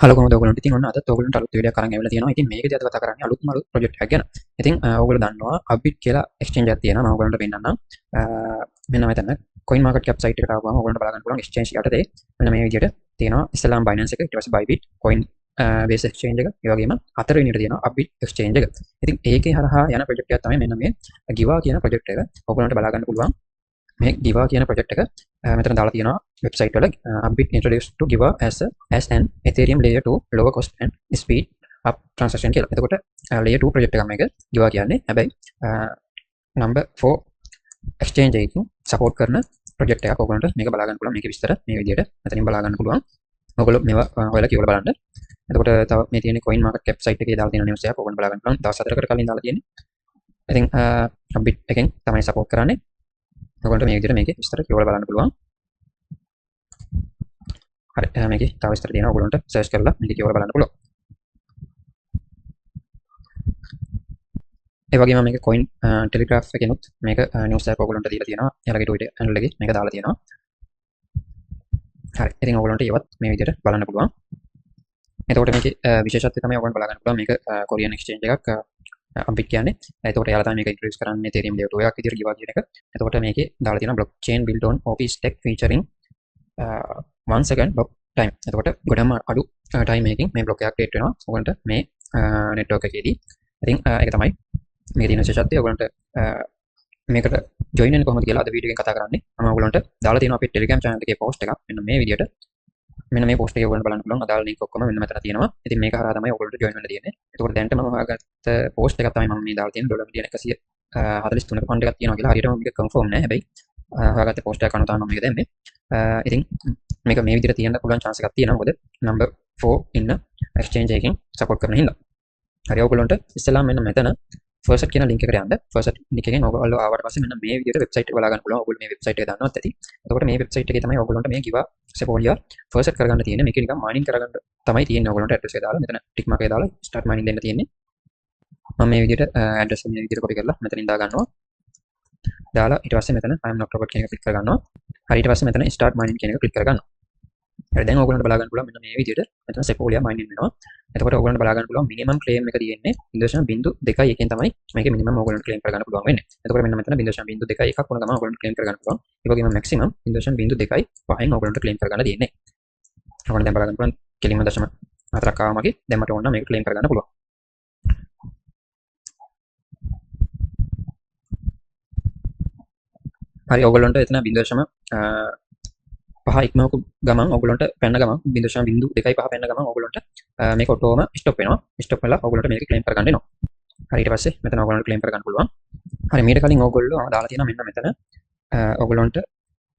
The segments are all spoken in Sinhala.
හලෝ කොහොමද ඔයගොල්ලන්ට? ඉතින් ඔන්න අදත් ඔයගොල්ලන්ට අලුත් වීඩියෝ එකක් අරන් ඇවිල්ලා තියෙනවා. ඉතින් මේකේදී අද කතා කරන්නේ අලුත්ම අලුත් ප්‍රොජෙක්ට් එකක් ගැන. ඉතින් ඔයගොල්ලෝ දන්නවා Upbit කියලා එක්ස්චේන්ජ් එකක් තියෙනවා. මම ඔයගොල්ලන්ට පෙන්නන්නම්. මෙන්න මෙතන coin market cap site එකට ආවම ඔයගොල්ලන්ට බලා ගන්න පුළුවන් එක්ස්චේන්ජ් යටතේ මෙන්න මේ විදිහට තියෙනවා. ඉස්සෙල්ලාම Binance එක, ඊට පස්සේ Bybit, coin base exchange එක, ඒ වගේම හතරවෙනියට තියෙනවා Upbit exchange එක. ඉතින් ඒකේ හරහා යන ප්‍රොජෙක්ට් එකක් තමයි මෙන්න මේ Giva කියන ප්‍රොජෙක්ට් එක. ඔයගොල්ලන්ට බලා ගන්න පුළුවන් මේ Giva කියන ප්‍රොජෙක්ට් එක මෙතන දාලා තියෙනවා වෙබ්සයිට් වල Upbit introduced to Giva as an Ethereum layer 2 lower cost and speed up transaction කියලා. එතකොට layer 2 project එකක් මේක Giva කියන්නේ. හැබැයි number 4 exchange එකකින් support කරන project එකක්. ඔයගොල්ලන්ට මේක බලා ගන්න පුළුවන්. මේකේ විස්තර මේ විදිහට මෙතනින් බලා ගන්න පුළුවන්. ඔයගොල්ලෝ මේවා හොයලා කියවලා බලන්න. එතකොට තව මේ තියෙන coin market cap site එකේ දාලා තියෙන news එකක් ඔයගොල්ලන්ට බලා ගන්න පුළුවන්. දවස් 4කට කලින් දාලා තියෙන්නේ. ඉතින් Upbit එකෙන් තමයි support කරන්නේ. ඔයගොල්ලන්ට මේ විදිහට මේකේ විස්තර කියවලා බලන්න පුළුවන්. හරි, මේකේ තව විස්තර තියෙනවා. ඔයගොල්ලන්ට සර්ච් කරලා මේක කියවලා බලන්න පුළුවන්. ඒ වගේම මේක coin telegraph එකෙනුත් මේක නිවුස් එකක් ඔයගොල්ලන්ට දීලා තියෙනවා. එයාලගේ Twitter handle එකේ මේක දාලා තියෙනවා. හරි, ඉතින් ඔයගොල්ලන්ට ඒවත් මේ විදිහට බලන්න පුළුවන්. එතකොට මේකේ විශේෂත්වය තමයි ඔයගොල්ලන්ට බලා ගන්න පුළුවන්. මේක කොරියන් එක්ස්චේන්ජ් එකක් Upbit කියන්නේ. එතකොට එයාලා තමයි මේක ඉන්ට්‍රොඩියුස් කරන්නේ Ethereum layer 2 එකක් විදිහට Giva කියන එක. එතකොට මේකේ දාලා තියෙනවා blockchain built on OP stack featuring 1 second block time. එතකොට ගොඩක්ම අඩු ටයිම් එකකින් මේ බ්ලොක් එක අප්ඩේට් වෙනවා ඔයගොල්ලන්ට මේ නෙට්වර්ක් එකේදී. ඉතින් ඒක තමයි මේකේ තියෙන විශේෂත්වය. ඔයගොල්ලන්ට මේකට ජොයින් වෙන්න කොහොමද කියලා අද වීඩියෝ එකෙන් කතා කරන්නේ. මම ඔයගොල්ලන්ට දාලා තියෙනවා අපේ Telegram channel එකේ පෝස්ට් එකක්. මෙන්න මේ විදිහට මෙන්න මේ පෝස්ට් එකේ ඔයගොල්ලන්ට බලන්න පුළුවන්. අදාළ ලින්ක් ඔක්කොම මෙන්න මෙතන තියෙනවා. ඉතින් මේක හරහා තමයි ඔයගොල්ලන්ට ජොයින් වෙන්න තියෙන්නේ. එතකොට දැනට මම හොයාගත්ත පෝස්ට් එකක් තමයි මම මේ දාලා තියෙන්නේ. ඩොලර් මිලියන 143ක ෆන්ඩ් එකක් තියෙනවා කියලා. හරියටම මේක කන්ෆර්ම් නෑ. හැබැයි හොයාගත්ත පෝස්ට් එකක් අනුව තමයි මම මේක දැම්මේ. ඉතින් මේක මේ විදිහට තියෙන්න පුළුවන් chance එකක් තියෙනවා. මොකද නම්බර් 4 ඉන්න එක්ස්චේන්ජ් එකකින් සපෝට් කරන හින්දා. හරි, ඔයගොල්ලන්ට ඉස්සෙල්ලාම මෙන්න මෙතන ෆර්ස්ට් කියන ලින්ක් එකට යන්න. ෆර්ස්ට් ලින්ක් එකෙන් ඔයගොල්ලෝ ආවට පස්සේ මෙන්න මේ විදිහට වෙබ්සයිට් එක බලා ගන්න පුළුවන්. ඔයගොල්ලෝ මේ වෙබ්සයිට් එක දන්නවත් ඇති. එතකොට මේ වෙබ්සයිට් එකේ තමයි ඔයගොල්ලන්ට මේ Giva Sepolia first කරගන්න තියෙන්නේ. මේක නිකන් මයිනින් කරගන්න තමයි තියෙන්නේ. ඔයගොල්ලන්ට ඇඩ්‍රස් එක දාලා මෙතන ටික් මාක් එක දාලා ස්ටාර්ට් මයිනින් දෙන්න තියෙන්නේ. මම මේ විදිහට ඇඩ්‍රස් එක මේ විදිහට කොපි කරලා මෙතනින් දා ගන්නවා. දාලා ඊට පස්සේ මෙතන I am not robot කියන එක ක්ලික් කරගන්නවා. හරි, ඊට පස්සේ මෙතන ස්ටාර්ට් මයිනින් කියන එක ක්ලික් කරගන්නවා. හරි, දැන් ඔයගොල්ලන්ට බලා ගන්න පුළුවන් මෙන්න මේ විදිහට මෙතන Sepolia mining වෙනවා. එතකොට ඔයගොල්ලන්ට බලා ගන්න පුළුවන් මිනිමම් ක්ලේම් එක තියෙන්නේ 0.21 එකෙන් තමයි මේකේ මිනිමම් ඔයගොල්ලන්ට ක්ලේම් කරගන්න පුළුවන් වෙන්නේ. එතකොට මෙන්න මෙතන 0.21 වුණ ගමන් ඔයගොල්ලන්ට ක්ලේම් කරගන්න පුළුවන්. ඒ වගේම මැක්සිමම් 0.25න් ඔයගොල්ලන්ට ක්ලේම් කරගන්න තියෙන්නේ. ඔයගොල්ලන් දැන් බලා ගන්න පුළුවන් කෙලින්ම 0.4ක් ආවා මගේ. දැන් මට ඕන නම් මේක ක්ලේම් කරගන්න පුළුවන්. හරි, ඔයගොල්ලන්ට එතන 0.5 ඉක්මවපු ගමන් ඔයගොල්ලන්ට පැන්න ගමන් 0.25 පැන්න ගමන් ඔයගොල්ලන්ට මේක ඔටෝම ස්ටොප් වෙනවා. ස්ටොප් වෙලා ඔයගොල්ලන්ට මේක ක්ලේම් කරගන්න එනවා. හරි, ඊට පස්සේ මෙතන ඔයගොල්ලන්ට ක්ලේම් කරගන්න පුළුවන්. හරි, මීට කලින් ඔයගොල්ලෝ දාලා තියෙනවා මෙන්න මෙතන ඔයගොල්ලන්ට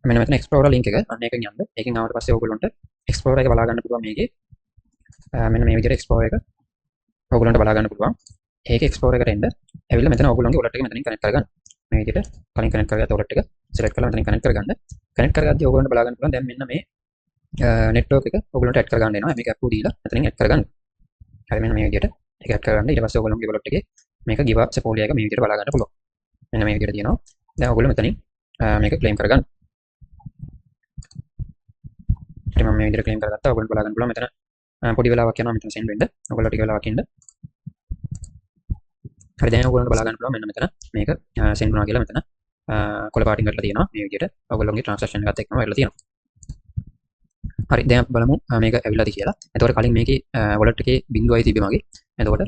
මෙන්න මෙතන එක්ස්ප්ලෝරර් ලින්ක් එක. අන්න ඒකෙන් යන්න. ඒකෙන් ආවට පස්සේ ඔයගොල්ලන්ට එක්ස්ප්ලෝරර් එක බලා ගන්න පුළුවන් මේකේ. මෙන්න මේ විදිහට එක්ස්ප්ලෝරර් එක ඔයගොල්ලන්ට බලා ගන්න පුළුවන්. ඒක එක්ස්ප්ලෝරර් එකට එන්න. ඇවිල්ලා මෙතන ඔයගොල්ලන්ගේ වොලට් එක මෙතනින් කනෙක්ට් කරගන්න. මේ විදිහට කලින් කනෙක්ට් කරගත්ත වොලට් එක සිලෙක්ට් කරලා මෙතනින් කනෙක්ට් කරගන්න. කනෙක්ට් කරගද්දී ඔයගොල්ලන්ට බලා ගන්න පුළුවන් දැන් මෙන්න මේ නෙට්වර්ක් එක ඔයගොල්ලන්ට ඇඩ් කරගන්න එනවා. මේක ඇප්රූව් දීලා මෙතනින් ඇඩ් කරගන්න. හරි, මෙන්න මේ විදිහට ඒක ඇඩ් කරගන්න. ඊට පස්සේ ඔයගොල්ලන්ගේ වොලට් එකේ මේක Giva Sepolia එක මේ විදිහට බලා ගන්න පුළුවන්. මෙන්න මේ විදිහට තියෙනවා. දැන් ඔයගොල්ලෝ මෙතනින් මේක ක්ලේම් කරගන්න. ඊට මම මේ විදිහට ක්ලේම් කරගත්තා. ඔයගොල්ලන්ට බලා ගන්න පුළුවන් මෙතන පොඩි වෙලාවක් යනවා මෙතන සෙන්ඩ් වෙන්න. ඔයගොල්ලෝ ටික වෙලාවක් ඉන්න. හරි, දැන් ඔයගොල්ලන්ට බලා ගන්න පුළුවන් මෙන්න මෙතන මේක සෙන්ඩ් වුණා කියලා මෙතන කොළ පාටින් වැටලා තියෙනවා. මේ විදිහට ඔයගොල්ලෝගේ ට්‍රාන්සැක්ෂන් එකත් එක්කම වැටලා තියෙනවා. හරි, දැන් අපි බලමු මේක ඇවිල්ලාද කියලා. එතකොට කලින් මේකේ වොලට් එකේ බිංදුවයි තිබ්බේ මගේ. එතකොට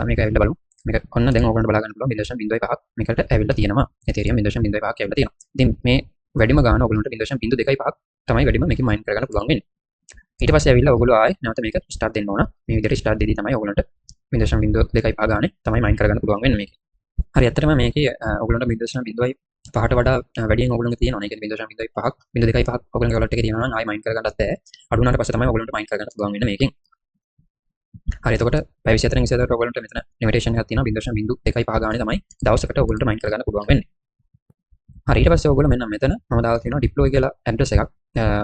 මේක ඇවිල්ලා බලමු. මේක ඔන්න දැන් ඔයගොල්ලන්ට බලා ගන්න පුළුවන් 0.05ක් මේකට ඇවිල්ලා තියෙනවා. Ethereum 0.05ක් ඇවිල්ලා තියෙනවා. ඉතින් මේ වැඩිම ගාන ඔයගොල්ලන්ට 0.25ක් තමයි වැඩිම මේකෙන් මයින් කරගන්න පුළුවන් වෙන්නේ. ඊට පස්සේ ඇවිල්ලා ඔයගොල්ලෝ ආයේ නැවත මේක ස්ටාර්ට් දෙන්න ඕන. මේ විදිහට ස්ටාර්ට් දෙදී තමයි ඔයගොල්ලන්ට 0.25 ගානේ තමයි මයින් කරගන්න පුළුවන් වෙන්නේ මේකේ. හරි, ඇත්තටම මේකේ ඔයගොල්ලන්ට 0.05ට වඩා වැඩියෙන් ඔයගොල්ලන්ගේ තියෙනවා. ඒ කියන්නේ 0.05ක් 0.25ක් ඔයගොල්ලන්ගේ වොලට් එකේ තියෙනවා නම් ආයේ මයින් කරගන්නත් බෑ. අඩු වුණාට පස්සේ තමයි ඔයගොල්ලන්ට මයින් කරගන්න පුළුවන් වෙන්නේ මේකෙන්. හරි, එතකොට පැය 24න් 24ට ඔයගොල්ලන්ට මෙතන ලිමිටේෂන් එකක් තියෙනවා. 0.25 ගානේ තමයි දවසකට ඔයගොල්ලන්ට මයින් කරගන්න පුළුවන් වෙන්නේ. හරි, ඊට පස්සේ ඔයගොල්ලෝ මෙන්න මෙතන මම දාලා තියෙනවා ඩිප්ලොයි කියලා ඇඩ්‍රස් එකක්.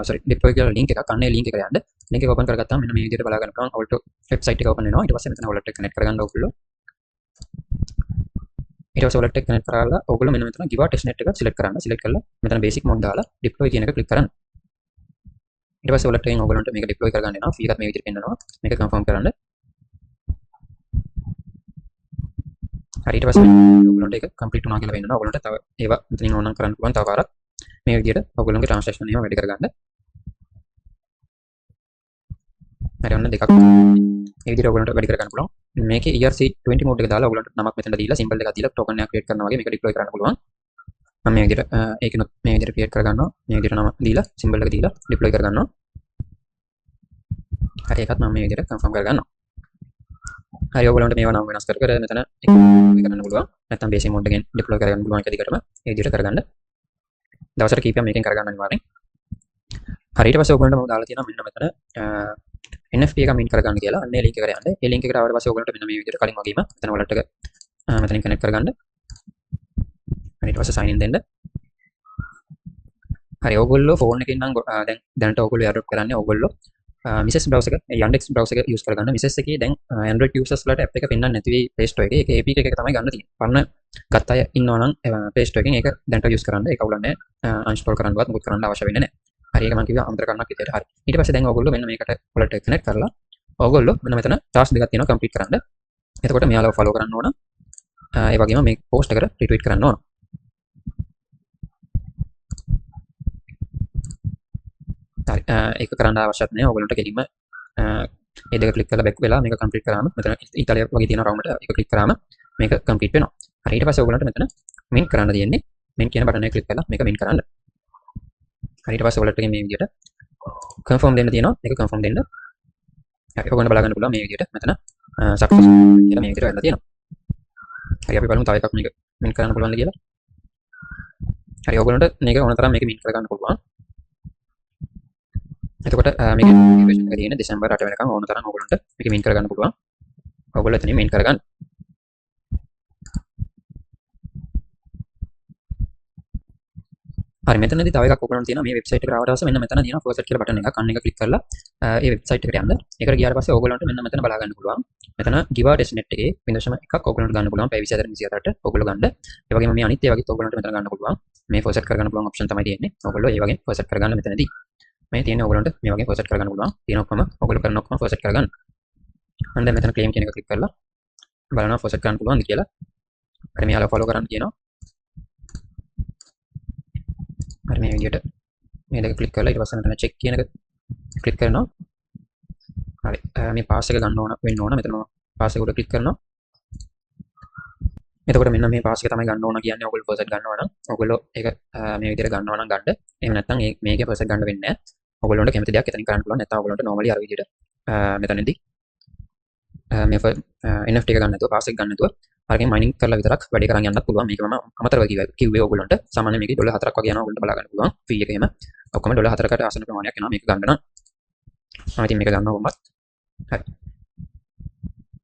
සෝරි, ඩිප්ලොයි කියලා ලින්ක් එකක්. අන්න ඒ ලින්ක් එකට යන්න. ලින්ක් එක ඕපන් කරගත්තාම මෙන්න මේ විදිහට බලා ගන්න පුළුවන්. ඔයාලට වෙබ්සයිට් එක ඕපන් වෙනවා. ඊට පස්සේ මෙතන වොලට් එක කනෙක්ට් කරගන්න ඔයගොල්ලෝ. ඊට පස්සේ වොලට් එක කනෙක්ට් කරලා ඔයගොල්ලෝ මෙන්න මෙතන Giva testnet එක සිලෙක්ට් කරන්න. සිලෙක්ට් කරලා මෙතන බේසික් මොඩ් දාලා ඩිප්ලොයි කියන එක ක්ලික් කරන්න. ඊට පස්සේ වොලට් එකෙන් ඔයගොල්ලන්ට මේක ඩිප්ලොයි කරගන්න වෙනවා. ෆී එකත් මේ විදිහට පෙන්නනවා. මේක කන්ෆර්ම් කරන්න. හරි, ඊට පස්සේ ඔයගොල්ලන්ට ඒක කම්ප්ලීට් වුණා කියලා පෙන්නනවා. ඔයගොල්ලන්ට තව ඒවා මෙතනින් ඕනනම් කරන්න පුළුවන් තව පාරක්. මේ විදිහට ඔයගොල්ලන්ගේ ට්‍රාන්සැක්ෂන් ඒවා වැඩි කරගන්න. හරි, ඔන්න දෙකක්. මේ විදිහට ඔයගොල්ලන්ට වැඩි කරගන්න පුළුවන්. මේකේ ERC20 mode එක දාලා ඔයගොල්ලන්ට නමක් මෙතන දීලා සිම්බල් එකක් දීලා ටෝකන් එකක් ක්‍රියේට් කරනවා වගේ මේක ඩිප්ලොයි කරන්න පුළුවන්. මම මේ විදිහට ඒකිනුත් මේ විදිහට ක්‍රියේට් කරගන්නවා. මේ විදිහට නම දීලා සිම්බල් එක දීලා ඩිප්ලොයි කරගන්නවා. හරි, ඒකත් මම මේ විදිහට කන්ෆර්ම් කරගන්නවා. හරි, ඔයගොල්ලන්ට මේවා නම් වෙනස් කර කර මෙතන එක කරන්න පුළුවන්. නැත්නම් බේසික් මෝඩ් එකෙන් ඩිප්ලොයි කරගන්න පුළුවන් එක දිගටම ඒ විදිහට කරගන්න. දවසට කීපයක් මේකෙන් කරගන්න අනිවාර්යෙන්. හරි, ඊට පස්සේ ඔයගොල්ලන්ට මම දාලා තියෙනවා මෙන්න මෙතන NFT එක මින්ට් කරගන්න කියලා. අන්න ඒ ලින්ක් එකට යන්න. ඒ ලින්ක් එකට ආවට පස්සේ ඔයගොල්ලන්ට මෙන්න මේ විදිහට කලින් වගේම මෙතන වොලට් එක මෙතනින් කනෙක්ට් කරගන්න. හරි, ඊට පස්සේ සයින් ඉන් දෙන්න. හරි, ඔයගොල්ලෝ ෆෝන් එකෙන් නම් දැන් දැනට ඔයගොල්ලෝ ඇඩොප්ට් කරන්නේ ඔයගොල්ලෝ මිසස් බ්‍රවුසර් එක, Yandex browser එක යූස් කරගන්න. මිසස් එකේ දැන් Android users වලට ඇප් එක පෙන්වන්න නැති වෙයි Play Store එකේ. ඒක APK එක තමයි ගන්න තියෙන්නේ. පරණ ගත්ත අය ඉන්නවා නම් Play Store එකෙන් ඒක දැනට යූස් කරන්න. ඒක අවුලක් නෑ. අන්ඉන්ස්ටෝල් කරන්නවත් මොකුත් කරන්න අවශ්‍ය වෙන්නේ නෑ. හරි, ඒක මම කිව්වා අමතර කරුණක් විදියට. හරි, ඊට පස්සේ දැන් ඔයගොල්ලෝ මෙන්න මේකට වොලට් එක කනෙක්ට් කරලා ඔයගොල්ලෝ මෙන්න මෙතන ටාස්ක් දෙකක් තියෙනවා කම්ප්ලීට් කරන්න. එතකොට මෙයාලව ෆලෝ කරන්න ඕන. ඒ වගේම මේ පෝස්ට් එකට රිට්වීට් කරන්න ඕන. හරි, ඒක කරන්න අවශ්‍යත් නෑ. ඔයගොල්ලන්ට කෙලින්ම මේ දෙක ක්ලික් කරලා බැක් වෙලා මේක කම්ප්ලීට් කරාම මෙතන ඉතාලිය වගේ තියෙන රවුමට ඒක ක්ලික් කරාම මේක කම්ප්ලීට් වෙනවා. හරි, ඊට පස්සේ ඔයගොල්ලන්ට මෙතන මින්ට් කරන්න තියෙන්නේ. මින්ට් කියන බටන් එක ක්ලික් කරලා මේක මින්ට් කරන්න. හරි, ඊට පස්සේ ඔයගොල්ලන්ට මේ විදිහට කන්ෆර්ම් දෙන්න තියෙනවා. මේක කන්ෆර්ම් දෙන්න. හරි, ඔයගොල්ලන්ට බලා ගන්න පුළුවන් මේ විදිහට මෙතන සක්සස් කියලා මේ විදිහට වෙලා තියෙනවා. හරි, අපි බලමු තව එකක් මේක මින්ට් කරන්න පුළුවන්ද කියලා. හරි, ඔයගොල්ලන්ට මේක ඕන තරම් මේක මින්ට් කරගන්න පුළුවන්. එතකොට මේකේ ඩියුරේෂන් එක තියෙන්නේ දෙසැම්බර් 8 වෙනකම් ඕන තරම් ඔයගොල්ලන්ට මේක මින්ට් කරගන්න පුළුවන්. ඔයගොල්ලෝ එතනින් මින්ට් කරගන්න. හරි, මෙතනදී තව එකක් ඔයගොල්ලන්ට තියෙනවා මේ වෙබ්සයිට් එකට ආවට පස්සේ මෙන්න මෙතන තියෙනවා ෆෝසෙට් කියලා බටන් එකක්. අන්න එක ක්ලික් කරලා ඒ වෙබ්සයිට් එකට යන්න. ඒකට ගියාට පස්සේ ඔයගොල්ලන්ට මෙන්න මෙතන බලා ගන්න පුළුවන්. මෙතන ගිවා ටෙස්ට් නෙට් එකේ 0.1ක් ඔයගොල්ලන්ට ගන්න පුළුවන්. පැය 24 24ට ඔයගොල්ලෝ ගන්න. ඒ වගේම මේ අනිත් ඒවා වගේත් ඔයගොල්ලන්ට මෙතන ගන්න පුළුවන්. මේ ෆෝසෙට් කරගන්න පුළුවන් ඔප්ෂන් තමයි තියෙන්නේ. ඔයගොල්ලෝ ඒ වගේ ෆෝසෙට් කරගන්න මෙතනදී. මේ තියෙන්නේ ඔයගොල්ලන්ට මේ වගේ ෆෝසෙට් කරගන්න පුළුවන්. තියෙන ඔක්කොම ඔයගොල්ලෝ කරන ඔක්කොම ෆෝසෙට් කරගන්න. මම දැන් මෙතන ක්ලේම් කියන එක ක්ලික් කරලා බලනවා ෆෝසෙට් කරන්න පුළුවන්ද කියලා. හරි, මෙයාලා ෆලෝ කරන්න කියනවා. හරි, මේ විදිහට මේ දෙක ක්ලික් කරලා ඊට පස්සේ මෙතන චෙක් කියන එක ක්ලික් කරනවා. හරි, මේ පාස් එක ගන්න ඕන වෙන්න ඕන. මෙතන පාස් එක උඩ ක්ලික් කරනවා. එතකොට මෙන්න මේ පාස් එක තමයි ගන්න ඕන කියන්නේ. ඔයගොල්ලෝ ෆෝසෙට් ගන්නවා නම් ඔයගොල්ලෝ ඒක මේ විදිහට ගන්නවා නම් ගන්න. එහෙම නැත්නම් මේකේ ෆෝසෙට් ගන්න වෙන්නේ නැහැ. ඔයගොල්ලන්ට කැමති දෙයක් එතනින් කරන්න පුළුවන්. නැත්නම් ඔයගොල්ලන්ට නෝමලි අර විදිහට මෙතනදී මේ NFT එක ගන්න නැතුව පාස් එක ගන්න නැතුව අරගෙන මයිනින් කරලා විතරක් වැඩේ කරන් යන්නත් පුළුවන්. මේක මම අමතරව කිව්වේ ඔයගොල්ලන්ට. සාමාන්‍යයෙන් මේකේ ඩොලර් 4ක් වගේ යනවා ඔයගොල්ලන්ට බලා ගන්න පුළුවන්. ෆී එක එහෙම ඔක්කොම ඩොලර් 4කට ආසන්න ප්‍රමාණයක් එනවා මේක ගන්න නම්. මම ඉතින් මේක ගන්නවා කොහොමත්. හරි.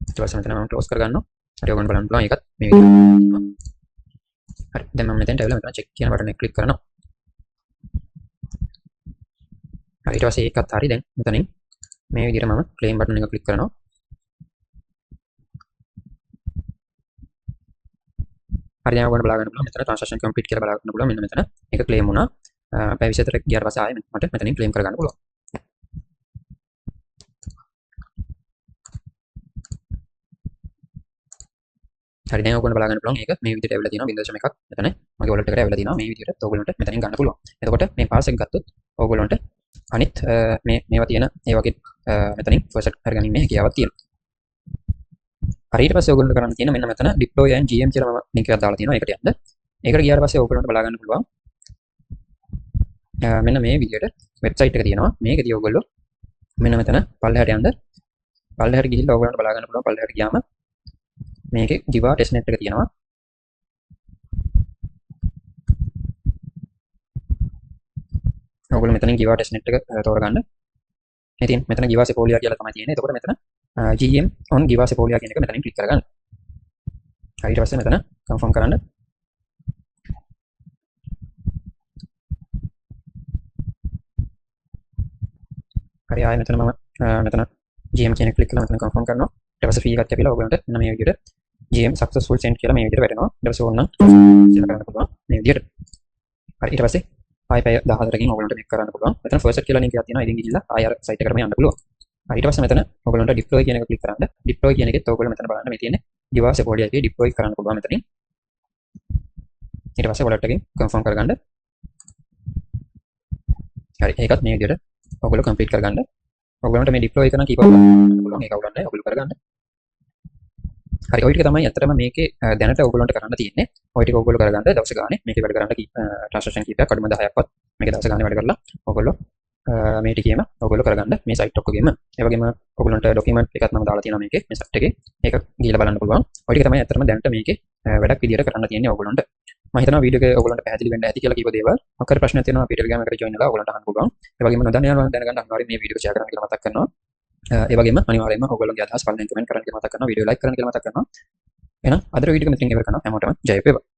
ඊට පස්සේ මෙතන මම ක්ලෝස් කරගන්නවා. හරි, ඔයගොල්ලන්ට බලන්න පුළුවන් ඒකත් මේ විදිහට තියෙනවා. හරි, දැන් මම මෙතෙන්ට ඇවිල්ලා මෙතන චෙක් කියන බටන් එක ක්ලික් කරනවා. හරි, ඊට පස්සේ ඒකත් හරි. දැන් මෙතනින් මේ විදිහට මම ක්ලේම් බටන් එක ක්ලික් කරනවා. හරි, දැන් ඔයගොල්ලන්ට බලා ගන්න පුළුවන් මෙතන ට්‍රාන්සැක්ෂන් කම්ප්ලීට් කියලා බලා ගන්න පුළුවන්. මෙන්න මෙතන මේක ක්ලේම් වුණා. පැය 24 ගියාට පස්සේ ආයෙ මට මෙතනින් ක්ලේම් කරගන්න පුළුවන්. හරි, දැන් ඔයගොල්ලන්ට බලා ගන්න පුළුවන් ඒක මේ විදිහට ඇවිල්ලා තියෙනවා. 0.1ක් මෙතන මගේ වොලට් එකට ඇවිල්ලා තියෙනවා. මේ විදිහට ඔයගොල්ලන්ට මෙතනින් ගන්න පුළුවන්. එතකොට මේ පාස් එක ගත්තොත් ඔයගොල්ලන්ට අනිත් මේවා තියෙන ඒ වගේ මෙතනින් ෆර්ස්ට් කරගනින්නේ හැකියාවක් තියෙනවා. හරි, ඊට පස්සේ ඔයගොල්ලන්ට කරන්න තියෙන මෙන්න මෙතන deploy and GM කියලා මම link එකක් දාලා තියෙනවා. ඒකට යන්න. ඒකට ගියාට පස්සේ ඔයගොල්ලන්ට බලා ගන්න පුළුවන්. මෙන්න මේ විදිහට වෙබ්සයිට් එක තියෙනවා. මේකදී ඔයගොල්ලෝ මෙන්න මෙතන පල්ලෙහාට යන්න. පල්ලෙහාට ගිහිල්ලා ඔයගොල්ලන්ට බලා ගන්න පුළුවන්. පල්ලෙහාට ගියාම මේකේ Giwa testnet එක තියෙනවා. ඔයගොල්ලෝ මෙතනින් Giwa testnet එක තෝරගන්න. ඉතින් මෙතන Giwa Sepolia කියලා තමයි තියෙන්නේ. එතකොට මෙතන GM on Giwa Sepolia කියන එක මෙතනින් ක්ලික් කරගන්න. හරි, ඊට පස්සේ මෙතන කන්ෆර්ම් කරන්න. හරි, ආයෙ මෙතන මම මෙතන GM කියන එක ක්ලික් කරලා මෙතන කන්ෆර්ම් කරනවා. ඊට පස්සේ ෆී එකක් කැපිලා ඔයගොල්ලන්ට මෙන්න මේ විදිහට GM successful send කියලා මේ විදිහට වැටෙනවා. ඊට පස්සේ ඕනනම් කියලා කරන්න පුළුවන් මේ විදිහට. හරි, ඊට පස්සේ ආයෙ පැය 14කින් ඔයගොල්ලන්ට මේක කරන්න පුළුවන්. මෙතන ෆර්ස්ට් කියලා ලින්ක් එකක් තියෙනවා. ඉතින් ගිහිල්ලා ආයෙ අර සයිට් එකටම යන්න පුළුවන්. හරි, ඊට පස්සේ මෙතන ඔයගොල්ලන්ට ඩිප්ලොයි කියන එක ක්ලික් කරන්න. ඩිප්ලොයි කියන එකෙත් ඔයගොල්ලෝ මෙතන බලන්න මේ තියෙන්නේ Giva Sepolia එකේ ඩිප්ලොයි කරන්න පුළුවන් මෙතනින්. ඊට පස්සේ වොලට් එකෙන් කන්ෆර්ම් කරගන්න. හරි, ඒකත් මේ විදිහට ඔයගොල්ලෝ කම්ප්ලීට් කරගන්න. ඔයගොල්ලන්ට මේ ඩිප්ලොයි කරන කීප පුළුවන්. ඒක අවුලක් නැහැ. ඔයගොල්ලෝ කරගන්න. හරි, ඔය ටික තමයි ඇත්තටම මේකේ දැනට ඔයගොල්ලන්ට කරන්න තියෙන්නේ. ඔය ටික ඔයගොල්ලෝ කරගන්න දවස් ගානේ මේකේ වැඩ කරන්න ට්‍රාන්සැක්ෂන් කීපයක් අඩුම 10ක්වත් මේක දවස් ගානේ වැඩ කරලා ඔයගොල්ලෝ මේ ටිකේම ඔයගොල්ලෝ කරගන්න මේ සයිට් ඔක්කොගෙම. ඒ වගේම ඔයගොල්ලන්ට ඩොකියුමන්ට් එකක් මම දාලා තියෙනවා මේකේ මේ සයිට් එකේ. ඒක ගිහලා බලන්න පුළුවන්. ඔය ටික තමයි ඇත්තටම දැනට මේකේ වැඩක් විදියට කරන්න තියෙන්නේ ඔයගොල්ලන්ට. මම හිතනවා වීඩියෝ එක ඔයගොල්ලන්ට පැහැදිලි වෙන්න ඇති කියලා කියපු දේවල්. මොකක් හරි ප්‍රශ්නයක් තියෙනවා අපි ටෙලිග්‍රෑම් එකට ජොයින් වෙලා ඔයගොල්ලන්ට අහන්න පුළුවන්. ඒ වගේම නොදන්න යාළුවන් දැනගන්න අනිවාර්යයෙන් මේ වීඩියෝ එක ෂෙයා කරන්න කියලා මතක් කරනවා. ඒ වගේම අනිවාර්යයෙන්ම ඔයගොල්ලෝගේ අදහස් පල්ලෙන් කමෙන්ට් කරන්න කියලා මතක් කරනවා. වීඩියෝ ලයික් කරන්න කියලා මතක් කරනවා. එහෙනම් අද වීඩියෝ එක මෙතනින් ඉවර කරනවා. හැමෝටම ජය වේවා.